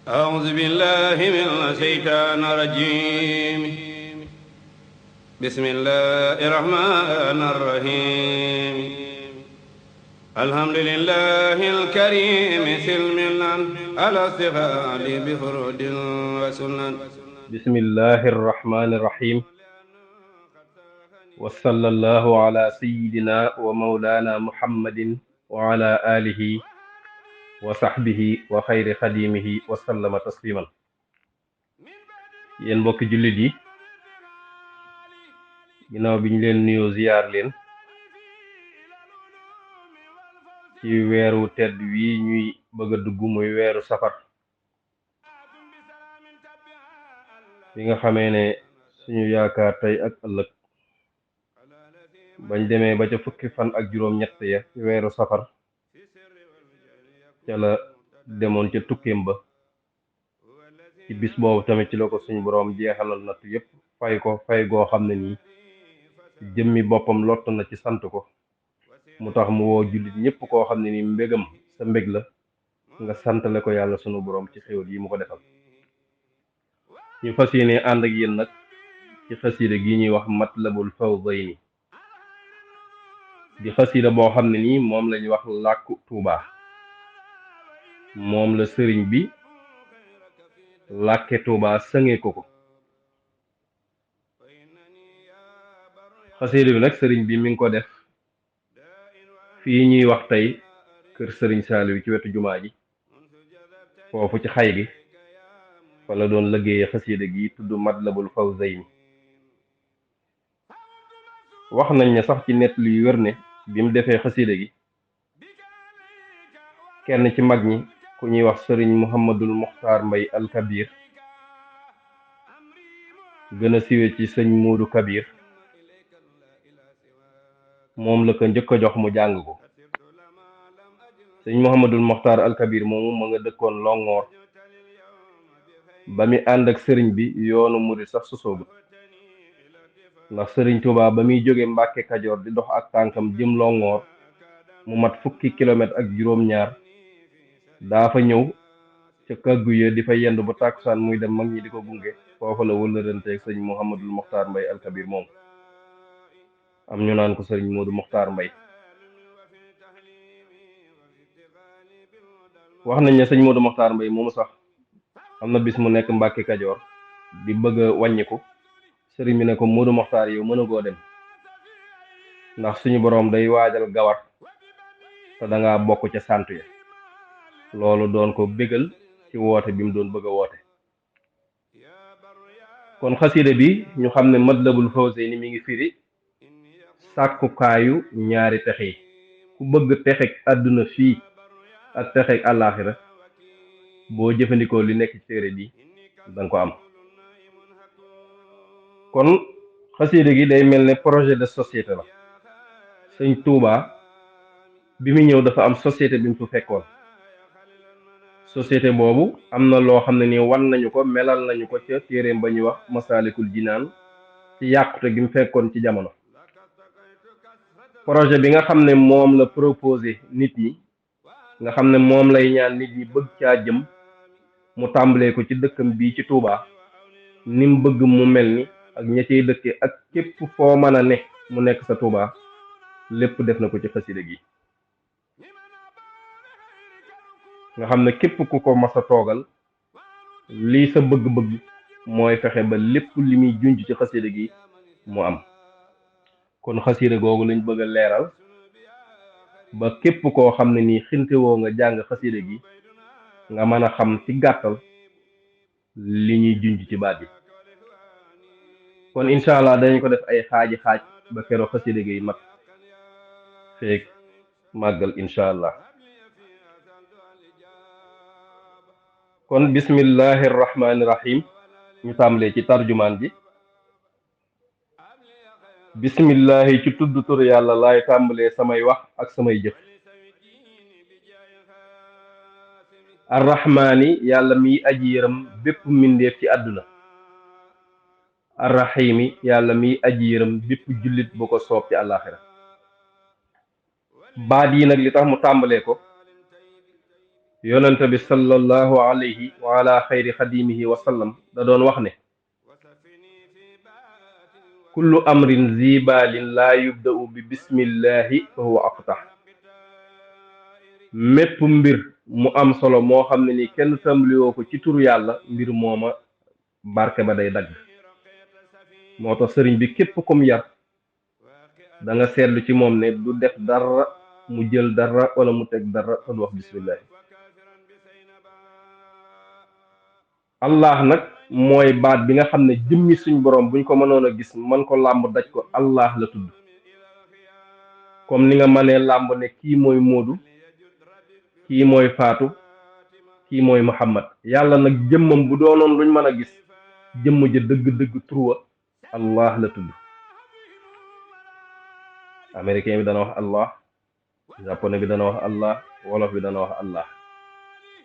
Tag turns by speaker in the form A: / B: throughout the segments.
A: أعوذ بالله من الشيطان الرجيم بسم الله الرحمن الرحيم الحمد لله الكريم سلمنا على استغال بفرود وسنن
B: بسم الله الرحمن الرحيم وصلى الله على سيدنا ومولانا محمد وعلى آله وصحبه وخير خديمه وسلم تسليما yéen mbokki jullit yi ginnaaw bi ñu leen nuyoo ziyaar leen ci weeru tedd wi ñuy bëgg a dugg muy weeru safar bi nga xamee ne suñu yaakaar tey ak ëllëg bañ demee ba ca fukki fan ak juróom-ñett ya ci weeru safar ca la demoon ca tukkeem ba ci bis boobu tamit ci la ko suñu boroom jeexalal nattu yépp fay ko fay goo xam ne nii jëmmi boppam lott na ci sant ko mu tax mu woo jullit ñépp koo xam ne ni mbégam sa mbég la nga santale ko yàlla sunu boroom ci xéwal yi mu ko defal ñu fas yéene ànd ak yéen nag ci xasiida gi ñuy wax Matlabul Fawzayni di xasiida boo xam ne nii moom lañuy wax làkku Tuubaa moom la sëriñ bi làkke Tuubaa sënge ko xasiida bi nag sëriñ bi mi ngi ko def fii ñuy wax tey kër sëriñ Saaliw ci wetu jumaa ji foofu ci xay gi fa la doon liggéeye xasiida gi tudd Matlabul Fawzayni wax nañ ne sax ci nett luy wér ne bi mu defee xasiida gi kenn ci mag ñi ku ñuy wax sëriñ Muhammadul Muxtaar Mbay al Kabir gën a siwe ci sëñ Muudu Kabir moom la ko njëkk a jox mu jàng ko sëñ Muhammadul Muxtaar al Kabir moomu ma nga dëkkoon Longoor ba mi ànd ak sëriñ bi yoonu murit sax sosoogut ndax sëriñ Tuubaa ba muy jóge Mbàkke Kajoor di dox ak tànkam jëm Longoor mu mat fukki kilomètre ak juróom-ñaar daa fa ñëw ca kàggu ya di fa yendu ba tàkkusaan muy dem mag ñi di ko gunge foofa la wëllëranteeg sëñ Muhammadul Muxtaar Mbay al Kabir moom am ñu naan ko sëriñ Moodu Muxtaar Mbay wax nañ ne sëñ Moodu Muxtaar Mbay moomu sax am na bis mu nekk Mbàkke Kajoor di bëgg a wàññiku sëriñ bi ne ko Moodu Muxtaar yow mën a goo dem ndax suñu boroom day waajal gawar te danga bokk ca sant ya loolu doon ko bégal ci woote bi mu doon bëgg a woote kon xasiida bi ñu xam ne Matlabul Fawzayni mi ngi firi sàkkukaayu ñaari texe yi ku bëgg texeg àdduna fii ak texeg àllaaxira boo jëfandikoo li nekk ci téere bi danga ko am kon xasiida gi day mel ne projet de société la sëñ Tuubaa bi mu ñëw dafa am société bi mu fu fekkoon société boobu am na loo xam ne ni wan nañu ko melal nañu ko ca téereem ba ñuy wax Masaalikul Jinaan ci yàqute gi mu fekkoon ci jamono projet bi nga xam ne moom la proposé nit ñi nga xam ne moom lay ñaan nit ñi bëgg caa jëm mu tàmbalee ko ci dëkkam bii ci Tuubaa ni mu bëgg mu mel ni ak ña cey dëkke ak képp foo mën a ne mu nekk sa Tuubaa lépp def na ko ci xasida gi nga xam ne képp ku ko mas a toogal lii sa bëgg-bëgg mooy fexe ba lépp li muy junj ci xasida gi mu am kon xasida googu lañ bëgg a leeral ba képp koo xam ne nii xintewoo nga jàng xasida gi nga mën a xam ci gàttal li ñuy junj ci baat yi kon incha allah dañ ko def ay xaaji xaaj ba keroog xasida gi mat feek màggal incha allah kon bismillahi rahmaani rahim ñu tàmbalee ci tarjumaan ji bismillahi ci tudd tur yàlla laay tàmbalee samay wax ak samay jëf arrahmaani yàlla miy aji yërëm bépp mbindeef ci àdduna arrahimi yàlla miy aji yërëm bépp jullit bu ko soob ci àllaaxira baat yi nag li tax mu tàmbalee ko yonent bi sallallahu alayhi wa ala xayri xadimihi wa sallam da doon wax ne kullu amrin zibalin laa yubda'u bi bismillahi fa huwa aqtah mépp mbir mu am solo moo xam ne ni kenn tàmbaliwoo ko ci turu yàlla mbir mooma barke ba day dagg moo tax sëriñ bi képp kum yar da nga seetlu ci moom ne du def dara mu jël dara wala mu teg dara te du wax bismillahi allah nag mooy baat bi nga xam ne jëmmi suñ borom buñ ko mënoon a gis man ko làmb daj ko allah la tudd comme ni nga mënee làmb ne kii mooy Moodu kii mooy Faatu kii mooy Muhammad yàlla nag jëmmam bu doonoon luñ mën a gis jëmm ja dëgg-dëgg turwa allah la tudd américain bi dana wax allah japonais bi dana wax allah wolof bi dana wax allah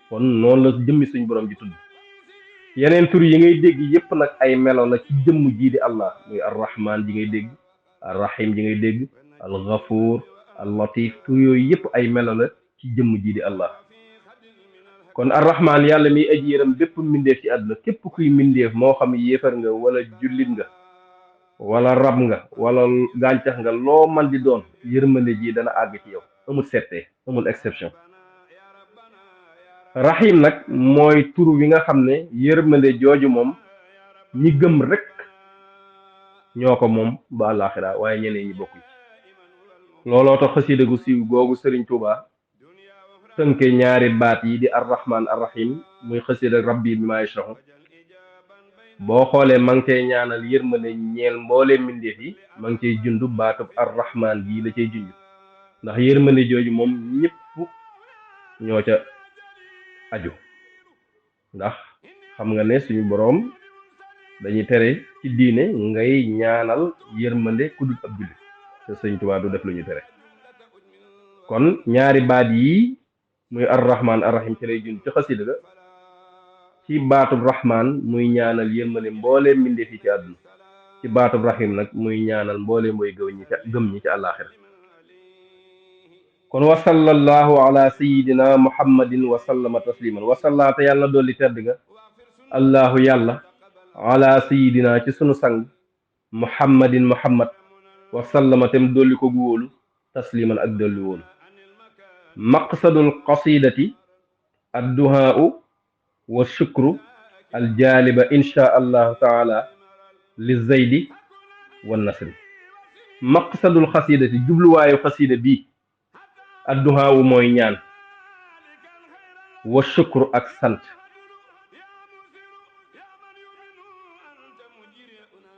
B: kon noonu la jëmmi suñ borom ji tudd yeneen tur yi ngay dégg yépp nag ay melo la ci jëmm jii di allah muy arrahman ji ngay dégg arrahim ji ngay dégg alghafuur allatif tur yooyu yépp ay melo la ci jëmm jii di allah kon arrahman yàlla miy aji yëram bépp mbindeef ci àdduna képp kuy mbindeef moo xam yéefar nga wala jullit nga wala rab nga wala gàncax nga loo man di doon yërmande ji dana àgg ci yow amul settee amul exception rahim nag mooy tur wi nga xam ne yërmande jooju moom ñi gëm rek ñoo ko moom ba àllaaxira waaye ñeneen ñi bokkuñ looloo tax xasida gu siiw googu Sëriñ Tuubaa tënke ñaari baat yi di arrahman arrahim muy xasida rabbi bi maa yashrahu boo xoolee ma ngi cay ñaanal yërmande ñeel mbooleem mbindeef yi ma ngi cay jundu baatub arrahman bii la cay junj ndax yërmande jooju moom ñëpp ñoo ca aju ndax xam nga ne suñu boroom dañuy tere ci diine ngay ñaanal yërmande ku dul ab jullit te Sëñ Tuubaa du def lu ñu tere kon ñaari baat yi muy arrahman arrahim ci lay junj ci xasida ga ci baatub rahman muy ñaanal yërmande mbooleem mbindeef yi ci àdduna ci baatub rahim nag muy ñaanal mbooleem mooy gëm ñi ci àllaaxira kon wa sallallahu ala sayidina muhammadin wa sallama tasliman wa sallaata yàlla na dolli tedd nga allahu yàlla ala sayidina ci sunu sang muhammadin muhammad wa sallama tem dolli ko gu wóolu tasliman ak dolli wóolu maqsadul qasidati adduhaau wa shukru aljaaliba insha allahu taala li zaydi wa nasri maqsadul xasidati jubluwaayu xasida bii adduhaawu mooy ñaan wa shukru ak sant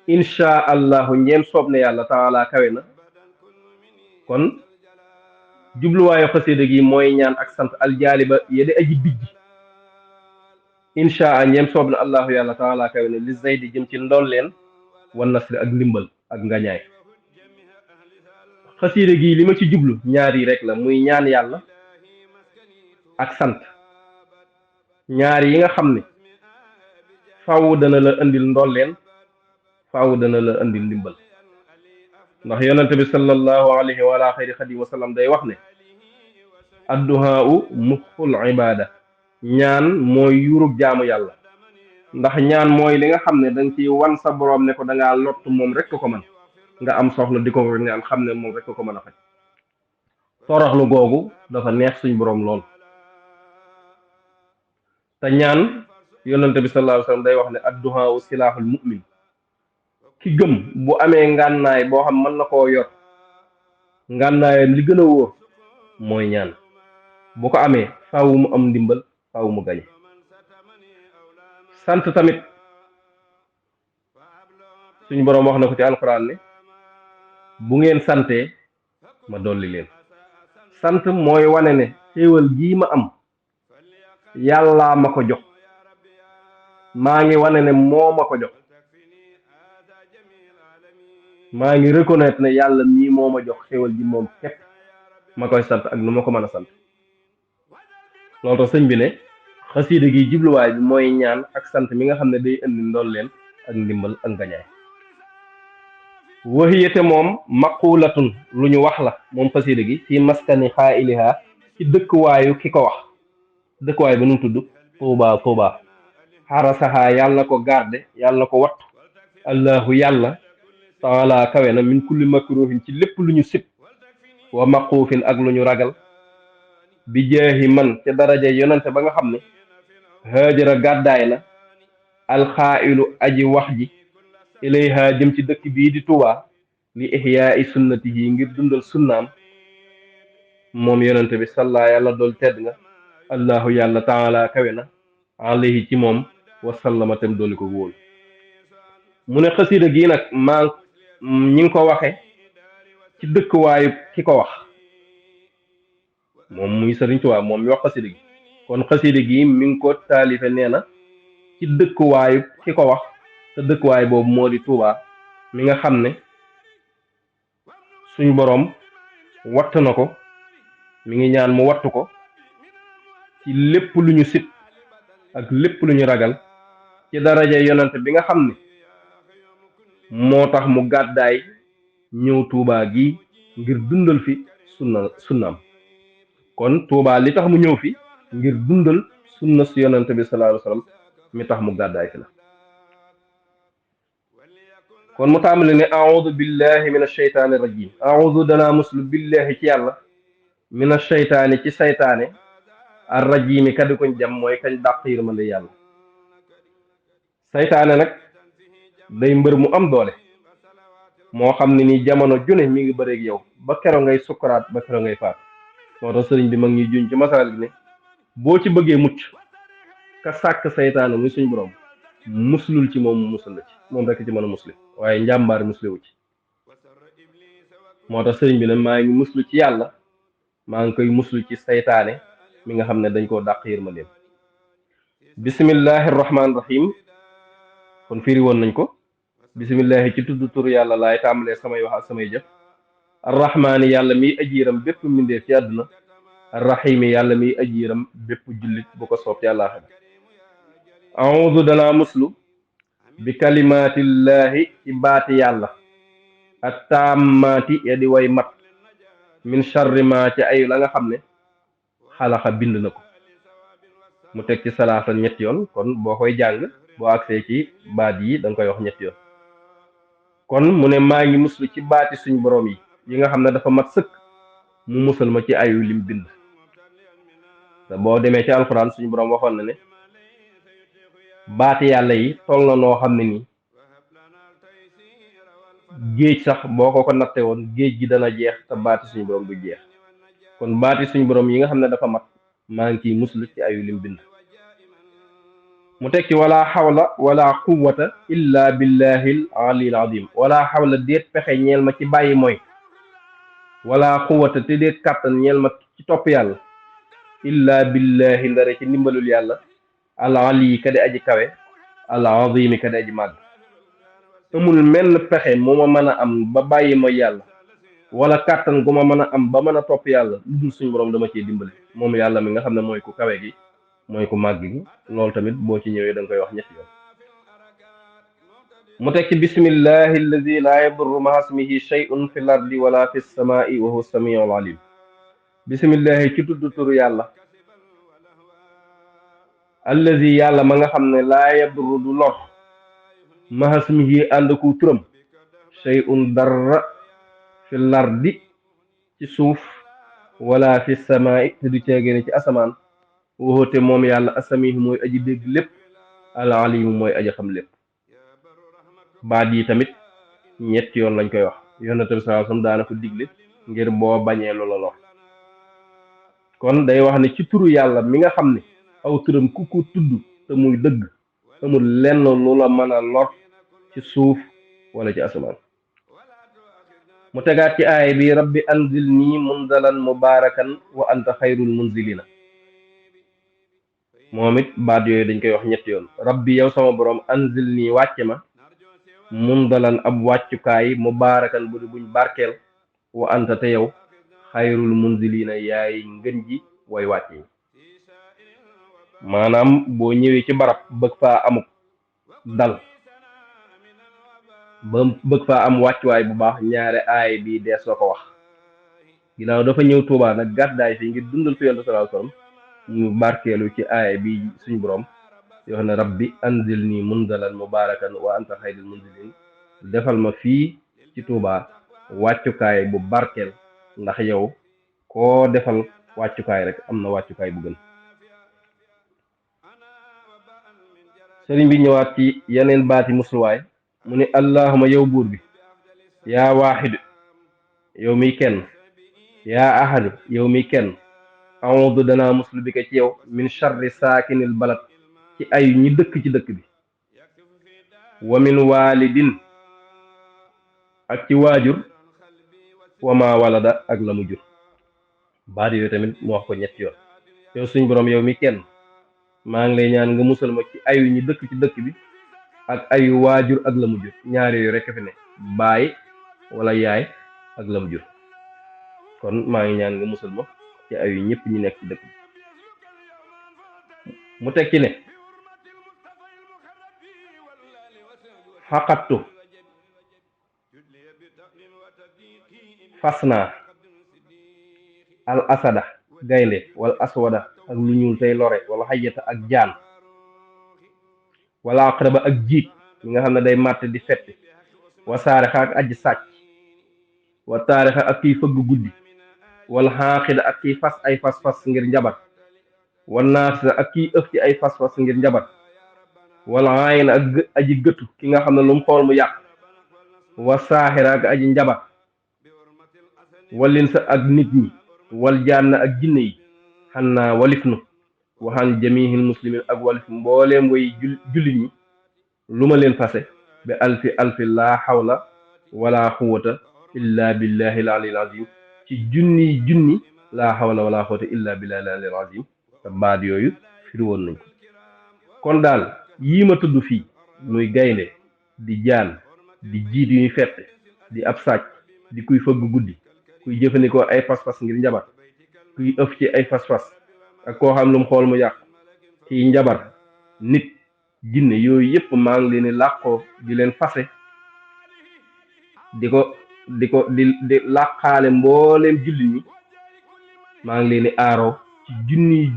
B: insha allahu ñeem soob na yàlla taala kawe na kon jubluwaayu xasida gi mooy ñaan ak sant aljaaliba yede aji bijji insha ñeem soob na allahu yàlla taala kawe na li zaydi jëm ci ndolleen wa nasri ak ndimbal ak ngañaay xasida gi li ma ci jublu ñaar yi rek la muy ñaan yàlla ak sant ñaar yi nga xam ne faaw dana la indil ndolleen faaw dana la indil ndimbal ndax yonente bi sallallahu alayhi wa ala xayri xadim wa sallam day wax ne adduhaau muxul ibada ñaan mooy yurug jaamu yàlla ndax ñaan mooy li nga xam ne danga ciy wan sa boroom ne ko dangaa lott moom rek ko man nga am soxla di ko ñaan xam ne moom rek ko mën a faj toroxlu googu dafa neex suñ boroom lool te ñaan yonente bi sallallahu alayhi wasallam day wax ne adduhaau silaaxul mu'min ki gëm bu amee ngànnaay boo xam mën na koo yor ngànnaayam li gën a wóor mooy ñaan bu ko amee faaw mu am ndimbal faaw mu gañe sant tamit suñu boroom wax na ko ci alxuraan ne bu ngeen santee ma dolli leen sant mooy wane ne xéewal gii ma am yàllaa ma ko jox maa ngi wane ne moo ma ko jox maa ngi reconnaître ne yàlla mii moo ma jox xéewal ji moom képp ma koy sant ak nu ma ko mën a sant loolu tax sëñ bi ne xasiida gi jubluwaay bi mooy ñaan ak sant mi nga xam ne day indi ndolleen ak ndimbal ak ngañaay waxiyete moom maqulatun lu ñu wax la moom xasiida gi ci maskani xaa'iliha ci dëkkuwaayu ki ko wax dëkkuwaay ba nu mu tudd Tuuba xarasaxaa yàlla na ko garde yàlla na ko wattu allahu yàlla taala kawe na min kulli makruhin ci lépp lu ñu sib wa maquufin ak lu ñu ragal bi jeexi man ca daraja yonante ba nga xam ne haajara gàddaay na alxaa'ilu aji wax ji ilayha jëm ci dëkk bii di Tuuba li ihyaai sunnatihi ngir dundal sunnaam moom yonante bi salla yàlla dool tedd nga allahu yàlla taala kawe na alayhi ci moom wasallama tem dooli ko wóolu mu ne xasida gi nag ñi ngi ko waxe ci dëkkuwaayu ki ko wax moom muy Sëriñ Tuubaa moom mi wax xasida gi kon xasida gi mi ngi ko taalife nee na ci dëkkuwaayu ki ko wax te dëkkuwaay boobu moo di Tuubaa mi nga xam ne suñ boroom watt na ko mi ngi ñaan mu wattu ko ci lépp lu ñu sib ak lépp lu ñu ragal ci daraja yonante bi nga xam ne moo tax mu gàddaay ñëw Tuubaa gi ngir dundal fi sunnaam kon Tuubaa li tax mu ñëw fi ngir dundal sunna si yonante bi sallallahu alayhi wasallam mi tax mu gàddaay fi la kon mu tàmbali ne a'udhu billahi min asheytaani rajim a'udhu danaa muslu billahi ci yàlla min asheytaani ci saytaane ar rajimi kadi koñ jam mooy kañ dàq yërmande yàlla saytaane nag day mbër mu am doole moo xam ne ni jamono june mi ngi bëreeg yow ba kero ngay sukkuraat ba kero ngay faat moo tax sëriñ bi mag ñuy juñ ci masal gi ne boo ci bëggee mucc ka sàkk saytaane muy suñ borom muslul ci moom mu musul la ci moom rekk ci mën a musli waaye njàmbaar musliwu ci moo tax sëriñ bi ne maa ngi muslu ci yàlla maa ngi koy muslu ci saytaane mi nga xam ne dañ koo dàq yërmandeem bismillahi rahmaani rahim kon firi woon nañ ko bismillahi ci tudd tur yàlla laay tàmbalee samay wax ak samay jëf arrahmaani yàlla miy aji yëram bépp mbindeef ci àdduna arrahimi yàlla miy aji yëram bépp jullit bu ko soob ci àllaaxira a'udhu danaa muslu bi kalimaatillaahi ci baati yàlla ak taammaati ya di way mat min sharri ma ci ay la nga xam ne xalaxa bind na ko mu teg ci salaasa ñetti yoon kon boo koy jàng boo agsee ci baat yi da nga koy wax ñetti yoon kon mu ne maa ngi muslu ci baati suñ borom yi nga xam ne dafa mat sëkk mu musal ma ci ayu lim bind te boo demee ci alxuraan suñu borom waxoon na ne baati yàlla yi toll na noo xam ne nii géej sax boo ko natte woon géej gi dana jeex te baati suñu borom du jeex kon baati suñu borom yi nga xam ne dafa mat maa ngi ciy muslu ci ayu lim bind mu teg ci wala xawla wala quwwata illa billahil aliyil azim wala xawla déet pexe ñeel ma ci bàyyi mooy wala quwwata te déet kàttan ñeel ma ci topp yàlla illa billahi ndare ci ndimbalul yàlla al ali kadi aji kawe al azimi kadi aji màgg amul menn pexe mu ma mën a am ba bàyyi mooy yàlla wala kàttan gu ma mën a am ba mën a topp yàlla lu dul suñu borom dama ciy dimbali moom yàlla mi nga xam ne mooy ku kawe gi mooy ku màgg gi loolu tamit boo ci ñëwee da nga koy wax ñetti yoon mu teg ci bismillahi alladi laa yadurru ma'a ismihi shay'un fil ardi wala fis samaa'i wa huwa samiul alim bismillahi ci tudd turu yàlla alladi yàlla ma nga xam ne laa yadurru du lor ma'a ismihi ànd ku turam shay'un dara fil ardi ci suuf wala fis samaa'i te du ceegéene ci asamaan woote moom yàlla asamihi mooy aji dégg lépp al alimu mooy aji xam lépp baat yi tamit ñetti yoon lañ koy wax yonent bi sallallahu alayhi wasallam daana ko digle ngir boo bañee loola lor kon day wax ne ci turu yàlla mi nga xam ne aw turam ku ko tudd te muy dëgg amul lenn lu la mën a lor ci suuf wala ci asamaan mu tegaat ci aay bi rabbi anzilni munzalan mubarakan wa anta xayrul munzilina moom it baat yooyu dañ koy wax ñetti yoon rabbi yow sama borom anzil nii wàcce ma mundalan ab wàccukaay mubaarakan bu di buñ barkeel wa anta te yow xayrul munzilina yaay ngën ji way wàcc yi maanaam boo ñëwee ci barab bëgg faa amuk dal ba bëgg faa am wàccuwaay bu baax ñaare aay bi dees la ko wax ginnaaw dafa ñëw Tuubaa nag gàddaay fi ngir dundal fi Yonent sallallahu alayhi wasallam ñu barkeelu ci aaya bi suñ borom yoo xam ne rabbi anzilni munzalan mubarakan wa anta xayril munzilin defal ma fii ci Tuuba wàccukaay bu barkeel ndax yow koo defal wàccukaay rek am na wàccukaay bu gën. sëriñ bi ñëwaat ci yeneen baati musluwaay mu ne allahuma yow buur bi yaa waaxidu yow miy kenn yaa ahadu yow miy kenn a'uudu danaa muslu bi ko ci yow min charri saakinil balad ci ayu ñi dëkk ci dëkk bi wa min waalidin ak ci waajur wa ma walada ak la mu jur. baat yooyu tamit mu wax ko ñetti yoon. yow suñ borom yow mi kenn maa ngi lay ñaan nga musal ma ci ayu ñi dëkk ci dëkk bi ak ayu waajur ak la mu jur. ñaar yooyu rekk fi ne baay wala yaay ak la mu jur. kon maa ngi ñaan nga musal ma ci ayu ñëpp ñi nekk ci dëkk bi. mu teg ci ne xaqattu fas naa al asada gaynde wala aswada ak lu ñuul tey lore wala xajata ak jaan wala aqraba ak jiit mi nga xam ne day màtt di fetti wa saarixa ak aji sàcc wa taarixa ak kiy fëgg guddi wala xaaxida ak kiy fas ay fas-fas ngir njabar wala naafisa ak kiy ëf ci ay fas-fas ngir njabar wala aayina ak aji gëtu ki nga xam ne lu mu xool mu yàq wa saaxira ak aji njabar walin sa ak nit ñi wal jaan ak jinne yi xannaa walif nu waxaan jamihil muslimin ak walif mbooleem way jullit ñi lu ma leen fase bi alfi alfi laa xawla wala xuwata illa billahi al aliyil azim ci junni laa xawla wala xuwata illa billahi al aliyil azim te baat yooyu firi woon nañ ko. kon daal yii ma tudd fii muy gaynde di jaan di jiit yu ñuy fette di ab sàcc di kuy fëgg guddi kuy jëfandikoo ay fas-fas ngir njabar kuy ëf ci ay fas-fas ak koo xam lu mu xool mu yàq kiy njabar nit jinne yooyu yëpp maa ngi leen di làqoo di leen fase di làqaale mbooleem jullit ñi maa ngi leen di aaroo ci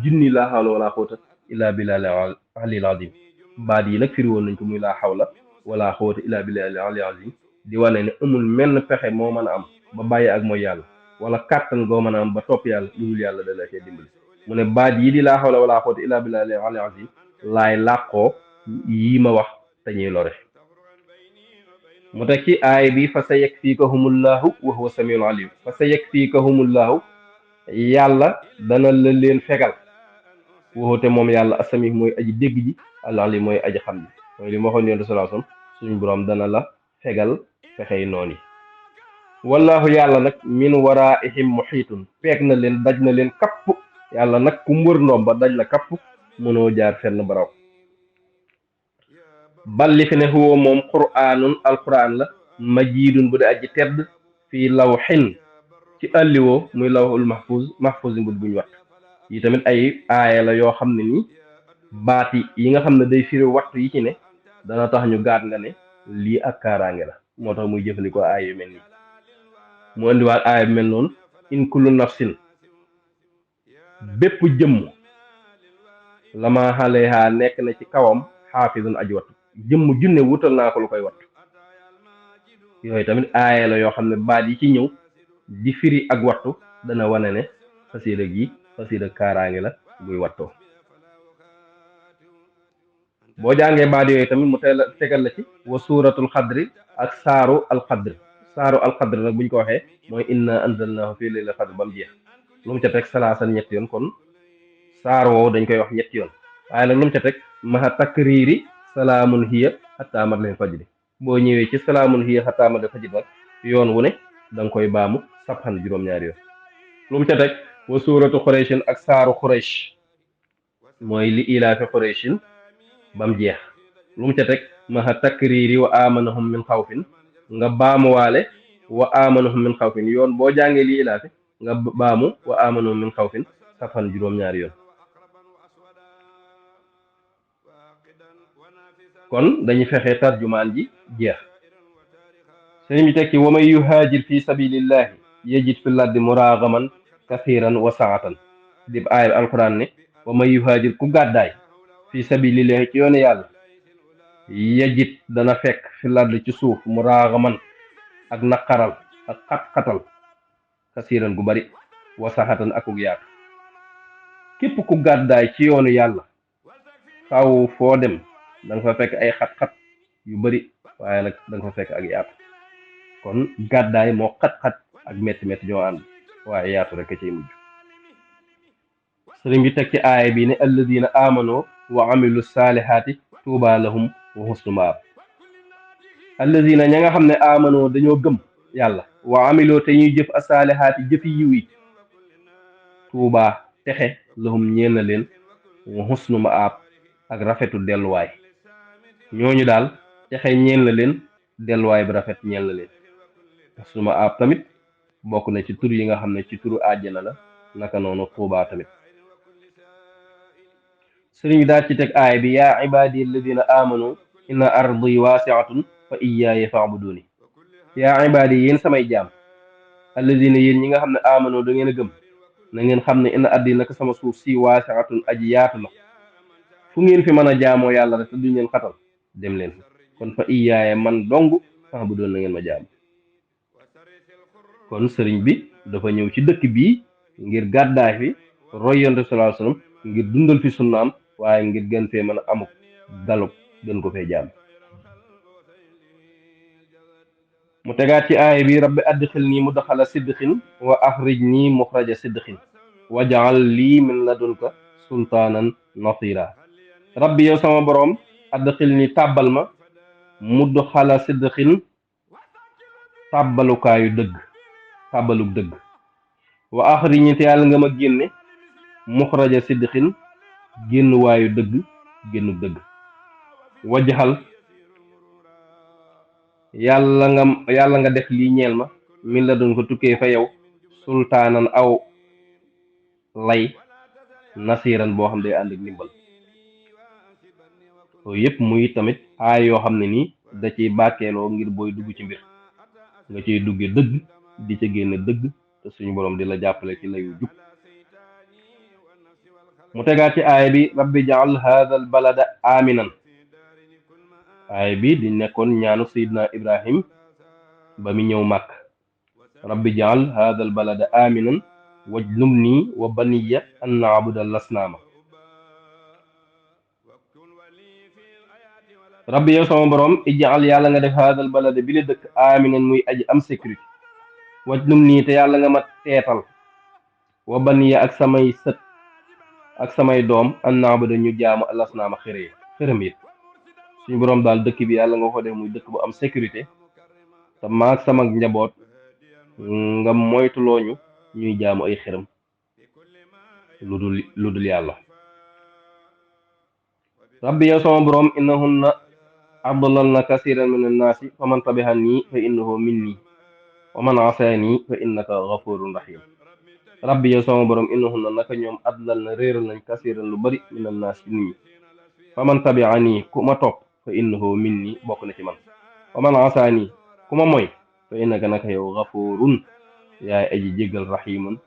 B: junni laa xawla wala xuwata illa billahi aliyil azim. baat yi nag firi woon nañ ko muy laa xawla wala xuwata illa billahi aliyil azim di wane ne amul menn pexe moo mën a am ba bàyyi ak mooy yàlla wala kàttan goo mën a am ba topp yàlla lu dul yàlla da la cee dimbali. mu ne baat yi di laa xawla wala xuwata illa billahi aliyil azim laay làqoo yii ma wax te ñuy lore. mu teg ci aay bi fa sa yakfikahumullahu wa huwa samiul alim fa sa yakfikahumullahu yàlla dana la leen fegal waxute moom yàlla asami mooy aji dégg ji al-alim mooy aji xam ji mooy li ma waxoon yonent sallallahu alayhi wasallam suñu borom dana la fegal fexey noon yi. wallahu yàlla nag min waraihim muhiitun peeg na leen daj na leen kapp yàlla nag ku mbër ndoom ba daj la kapp mënoo jaar fenn baraw. balli fi ne huwa moom qur'aanun alquran la majiidun bu di aji tedd fii lawxin ci àlliwoo muy lawxul mahfuz bu buñ wat yi tamit ay aaya la yoo xam ne ni baati yi nga xam ne day firi wattu yi ci ne dana tax ñu gaat nga ne lii ak kaaraange la moo tax muy jëfandikoo aaya yu mel nii. mu indiwaat aaya bi mel noonu in kullu nafsin bépp jëmm lama alayha nekk na ci kawam xaafizun aji wattu jëmm junne wutal naa ko lu koy wattu. yooyu tamit aaya la yoo xam ne baat yi ci ñëw di firi ak wattu dana wane ne xasiida gi xasiida kaaraange la buy wattoo. boo jàngee baat yooyu tamit mu tegal la ci wa suuratul xadri ak saaru alxadr nag buñ ko waxee mooy inna anzalnaahu fii laylatil xadr ba mu jeex lu mu ca teg salaasan ñetti yoon kon saar woowu dañ koy wax ñetti yoon waaye nag lu mu ca teg maha takriiri salaamun hiya hatta matla'il fajri boo ñëwee ci salaamun hiya hatta matla'il fajri nag yoon wu ne da nga koy baamu sabxan juróom-ñaari yoon. lu mu ca teg wa suuratu xurayshin ak saaru xuraysh mooy li ilaafi xurayshin ba mu jeex lu mu ca teg maha takriiri wa amanahum min xawfin nga baamuwaale wa amanahum min xawfin yoon boo jàngee li ilaafi nga baamu wa amanahum min xawfin sabxan juróom-ñaari yoon. kon dañuy fexe tarjumaan ji jeex. sëñ bi teg ci wa man yuhaajir fi sabilillahi yajid fil ardi muragaman kathiran wa saatan dib aayal alquran ne wa man yuhaajir ku gàddaay fi sabilillahi ci yoonu yàlla yajit dana fekk fi lard ci suuf mu raaxaman ak naqaral ak xat-xatal kasiiran gu bari wasaxatan akuk yaatu képp ku gàddaay ci yoonu yàlla xaw foo dem danga fa fekk ay xat-xat yu bari waaye nag danga fa fekk ak yaatu kon gàddaay moo xat-xat ak métti-métti ñoo ànd waaye yaatu rek a ciy mujj sëriñ bi teg ci aaya bi ne alladina amano wa amilu saalihaati tuuba lahum wa husnu maab alladina ña nga xam ne amano dañoo gëm yàlla wa amiloo te ñuy jëf asaalihaati jëfi yiw yi tuuba texe lahum ñeen na leen wa husnu maab ak rafetu delluwaay ñooñu daal texe ñeen la leen delluwaay bi rafet ñeen la leen husnu maab tamit bokk na ci tur yi nga xam ne ci turu àjjana la naka noonu tuuba tamit sëriñ bi daal ci teg aaya bi yaa ibaadi alladina amanu inna ardi waasiatun fa iyaaya faabuduni yaa ibaadi yéen samay jaam alladina yéen ñi nga xam ne amanu da ngeen a gëm na ngeen xam ne inna ardi naka sama suuf si waasiatun aji yaatu la fu ngeen fi mën a jaamoo yàlla rek te duñ leen xatal dem leen kon fa iyaaya man dong faabuduni na ngeen ma jaam kon sëriñ bi dafa ñëw ci dëkk bii ngir gàddaay fi roy yonent sallallahu alayhi wasallam ngir dundal fi sunnaam waaye ngir gën fee mën a amuk dalub gën ko fee jaam mu tegaat ci aaya bi rabbi adxil nii mudxala sidqin wa axrij nii muxraja sidqin wajaal lii min ladunka sultaanan nasira rabbi yow sama boroom adxil ni tàbbal ma mudxala sidqin tàbbalukaayu dëgg tàbbaluk dëgg wa axrij ni te yàlla nga ma génne muxraja sidqin génn waayu dëgg génnu dëgg wajaxal yàlla nga def lii ñeel ma min la doon ko tukkee fa yow sultaanan aw lay nasiran boo xam ne ànd ak ndimbal loolu yépp muy tamit aay yoo xam ne nii da ciy bàkkeeloo ngir booy dugg ci mbir nga ciy dugge dëgg di ca génne dëgg te suñu boroom di la jàppale ci layu jub mu tegaat ci aaya bi rabbi jaal hadha al balada aminan aaya bi di nekkoon ñaanu sayidna ibrahim ba mi ñëw màkk rabbi jaal hadha al balada aminan wajnubni wa baniya an na'buda al asnaama rabbi yow sama boroom ijaal yàlla nga def hadha al balada bi la dëkk aminan muy aji am sécurité wajnubni te yàlla nga ma teetal wa baniya ak samay sët ak samay doom an na'buda ñu jaamu al asnaama xërëm yi suñu boroom daal dëkk bi yàlla nga ko def muy dëkk bu am sécurité te maag sama njaboot nga moytulooñu ñuy jaamu ay xërëm lu dul yàlla rabbi yow sama boroom innahunna adlalna kasiran min annaasi fa man tabi'ani fa innahu minni wa man asaani fa innaka ghafurun rahim rabbi yow sama boroom innahunna naka ñoom adlal na réeral nañ kasiran lu bari min annaas ci nit ñi fa man tabi'ani ku ma topp fa innahu minni bokk na ci man wa man asaani ku ma moy fa innaka naka yow ghafurun yaay aji jéggal rahimun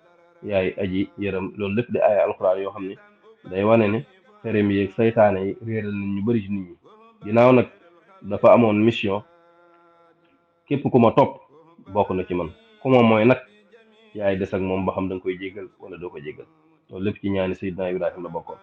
B: yaay aji yërëm loolu lépp di aaya alxuraan yoo xam ne day wane ne xërëm yi ak saytaane yi réeral nañ ñu bari ci nit ñi ginnaaw nag dafa amoon mission képp ku ma topp bokk na ci man ku ma mooy nag yaay des ak moom ba xam da nga koy jéggal wala doo ko jéggal loolu lépp ci ñaani Seydina Ibrahima la bokkoon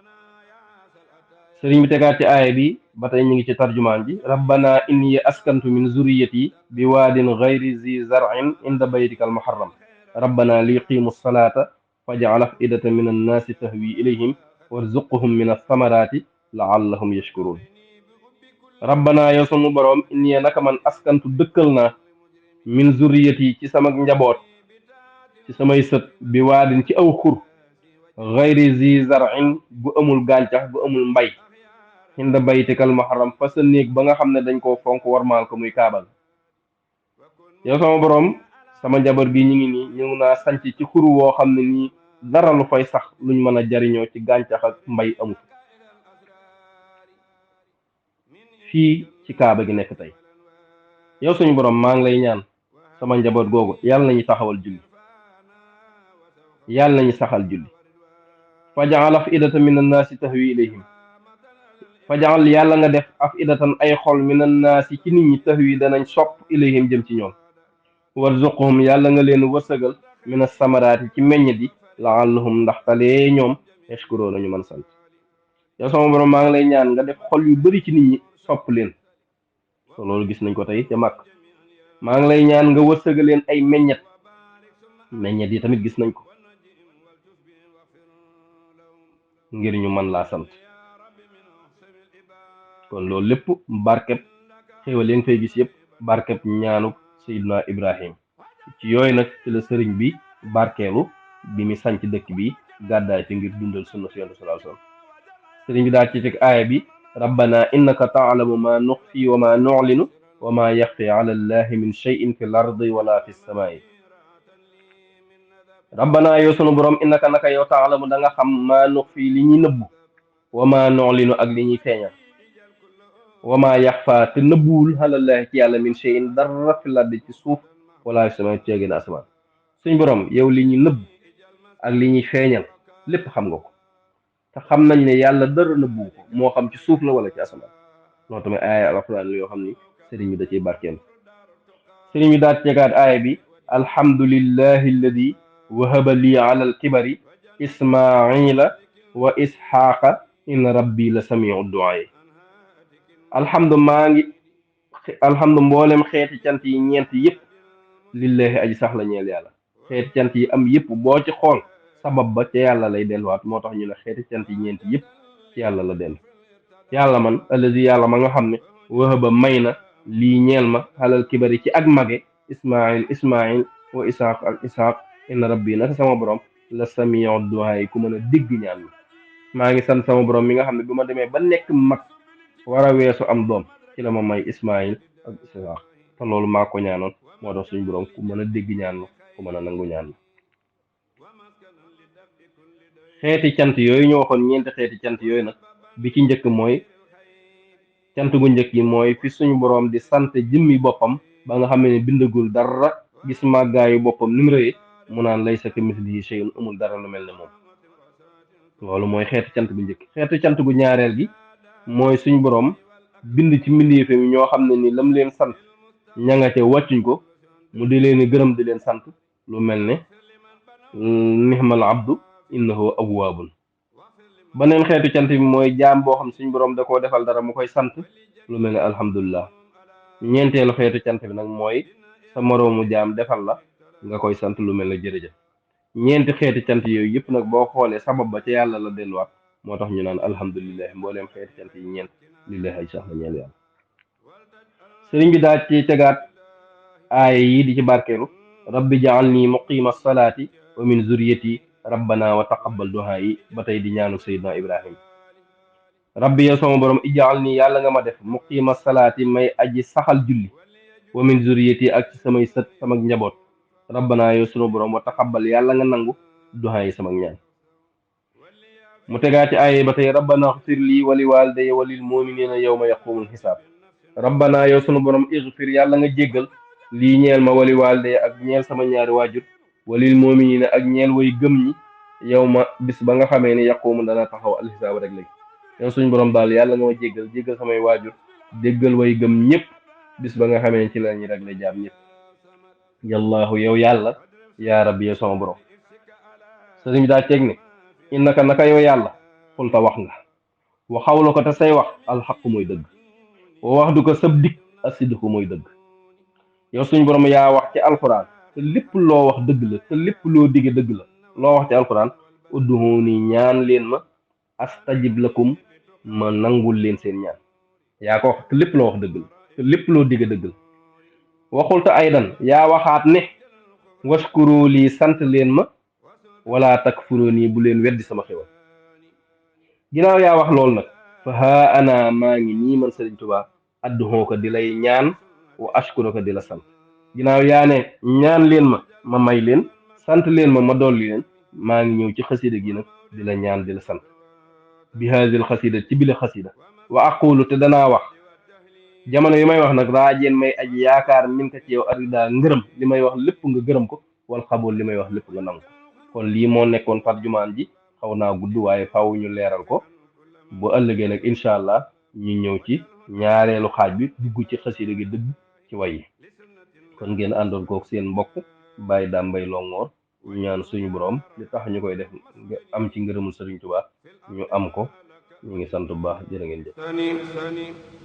B: sëriñ bi tegaat ci aaya bi ba tey ñu ngi ci tarjumaan bi rabbana inni askantu min zurriyati bi waadin gayri zi zar'in inda baytika al muharram rabbana liqimu salata faj'al af'idatan min annaasi tahwi ilayhim warzuqhum min athamarati la'allahum yashkurun rabbana yow sunu boroom inni naka man askantu dëkkal naa min zurriyati ci sama njaboot ci samay sët bi waadin ci aw xur gayri zi zar'in gu amul gàncax gu amul mbay inda baytikal muharram fa sa néeg ba nga xam ne dañ koo fonk warmaal ko muy kaabal yow sama boroom sama njaboot gi ñu ngi nii ñëw naa sanc ci xuru woo xam ne nii dara lu fay sax luñ mën a jariñoo ci gàncax ak mbay amut fii ci kaaba gi nekk tey yow suñu boroom maa ngi lay ñaan sama njaboot googu yàlla nañu taxawal julli yàlla nañu saxal julli fajaal afidatan min annaasi tahwi ilayhim fajaal yàlla nga def afidatan ay xol min annaasi ci nit ñi tahwi danañ sopp ilayhim jëm ci ñoom warzuqhum yàlla nga leen wërsëgal min as-samaraati ci meññet yi laallahum ndaxtalee ñoom yashkuroona ñu mën sant yow sama borom maa ngi lay ñaan nga def xol yu bari ci nit ñi sopp leen te loolu gis nañ ko tey ca màkk maa ngi lay ñaan nga wërsëgal leen ay meññet yi tamit gis nañ ko ngir ñu mën laa sant kon loolu lépp barkeb xéwal yi nga fay gis yëpp barkeb ñaanu Seydina Ibrahim ci yooyu nag ci la sëriñ bi barkeelu bi mi sanc dëkk bi gàddaay fi ngir dundal sunna si yonent sallallahu alayhi wasallam sëriñ bi daal ci teg aaya bi rabbana innaka taalamu ma nuxfi wa ma nuclinu wa ma yaxfi ala allahi min cheyin fi l ardi wala fi samaai rabbana yow sunu borom innaka naka yow taalamu da nga xam ma nuxfi li ñuy nëbbu wa ma nuclinu ak li ñuy feeñal wa ma yaxfa te nëbbuwul alallahi ci yàlla min cheyin dara fi l ardi ci suuf wala fi samaai ceegin asamaan suñ borom yow li ñuy nëbb ak li ñuy feeñal lépp xam nga ko te xam nañ ne yàlla dara nëbbu ko moo xam ci suuf la wala ci asamaan loolu tamit aaya alquran la yoo xam ni sëriñ bi da ciy barkeel sëriñ bi daal ceegaat aaya bi alhamdulillahi alladi wahaba lii ala alkibari ismaila wa isxaaqa in rabbi la samiu duaay alhamdu mboolem xeeti cant yi ñeent yëpp lillahi aji sax la ñeel yàlla xeeti cant yi am yëpp boo ci xool sabab ba ca yàlla lay delluwaat moo tax ñu ne xeeti cant yi ñeent yëpp ci yàlla la dellu yàlla man allazi yàlla ma nga xam ne wahaba may na lii ñeel ma xalal kibari ci ak mage ismail wa isaaq ak isaaq inna rabbi naka sama borom la samiu duhaa yi ku mën a dégg ñaan mi maa ngi sant sama borom mi nga xam ne bu ma demee ba nekk mag war a weesu am doom ci la ma may ismail ak isaaq te loolu maa ko ñaanoon moo tax suñu borom ku mën a dégg ñaan la ku mën a nangu ñaan la xeeti cant yooyu ñu waxoon ñeenti xeeti cant yooyu nag bi ci njëkk mooy cant gu njëkk yi mooy fi suñu boroom di sant jëmmi boppam ba nga xam ne bindagul dara gis màggaayu boppam ni mu rëyee mu naan laysa kamithlihi shay'un amul dara lu mel ne moom loolu mooy xeetu cant gu njëkk xeetu cant gu ñaareel gi mooy suñu boroom bind ci mbindeefam yi ñoo xam ne ni lam leen sant ña nga ca wàccuñ ko mu di leen gërëm di leen sant lu mel ne nihmal abdu innahu awwaabun beneen xeetu cant bi mooy jaam boo xam suñu borom da koo defal dara mu koy sant lu mel ne alhamdulilah ñeenteelu xeetu cant bi nag mooy sa moroomu jaam defal la nga koy sant lu mel ne jërëjëf ñeenti xeeti cant yooyu yëpp nag boo xoolee sabab ba ca yàlla la delluwaat moo tax ñu naan alhamdulilah mbooleem xeeti cant yi ñeent lillahi ay sax la ñeel yàlla sëriñ bi daal ci tegaat aaya yi di ci barkeelu rabbi ja'alni muqima salaati wa min zuriyati rabbana wa taqabbal duhaa yi ba tey di ñaanu sayyidina ibrahim rabbi yow sama borom ijaal nii yàlla nga ma def muqima salaati may aji saxal julli wa min zuriyati ak ci samay sët sama njaboot rabbana yow sunu borom wa taqabbal yàlla nga nangu duhaa yi sama ñaan mu tegaa ci aaya ba tey rabbana xfir lii wa li waalidayya wa lil muminina yawma yaqumul xisaab rabbana yow sunu borom ixfir yàlla nga jéggal lii ñeel ma wali waalidayya ak ñeel sama ñaari waajur walil muminina ak ñeel way gëm ñi yow ma bis ba nga xamee ni yaqumu dana taxaw alxisaab rek léegi yow suñu borom daal yàlla nga ma jéggal samay waajur jéggal way gëm ñëpp bis ba nga xamee ni ci la ñuy rek la jaam ñëpp yallaahu yow yàlla yaa rabbi yow sama borom sëriñ bi daa ceeg ne innaka naka yow yàlla xulta wax nga wa xawla ko te say wax alxaqu mooy dëgg wa wax du ko sab dik asidku mooy dëgg yow suñu borom yaa wax ci alxuraan te lépp loo wax dëgg la te lépp loo dige dëgg la loo wax ci alquran udduhuni ñaan leen ma astajib lakum ma nangul leen seen ñaan yaa ko wax te lépp loo wax dëgg la te lépp loo dige dëgg la waxul te aydan yaa waxaat ne washkuru lii sant leen ma wala takfuruni bu leen weddi sama xewal ginnaaw yaa wax loolu nag fa haa ana maa ngi nii man Sëriñ Tuubaa adduhoo ko di lay ñaan wa ashkuru ko di la sant ginnaaw yaa ne ñaan leen ma may leen sant leen ma dolli leen maa ngi ñëw ci xasida gi nag di la ñaan di la sant bi haazil xasida ci bile xasida wa aqulu te danaa wax jamono yi may wax nag raajeen may aji yaakaar min ka ci yow arida ngërëm li may wax lépp nga gërëm ko wal xabool li may wax lépp nga nangu kon lii moo nekkoon tarjumaan ji xaw naa gudd waaye faaw ñu leeral ko bu ëllëgee nag incha allah ñu ñëw ci ñaareelu xaaj bi dugg ci xasida gi dëgg ci way yi kon ngeen àndoon kook seen mbokk Baye Dame Mbaye Longhor ñu ñaan suñu borom li tax ñu koy def nga am ci ngërëmul Sëriñ Tuubaa ñu am ko ñu ngi sant bu baax jërë ngeen jëf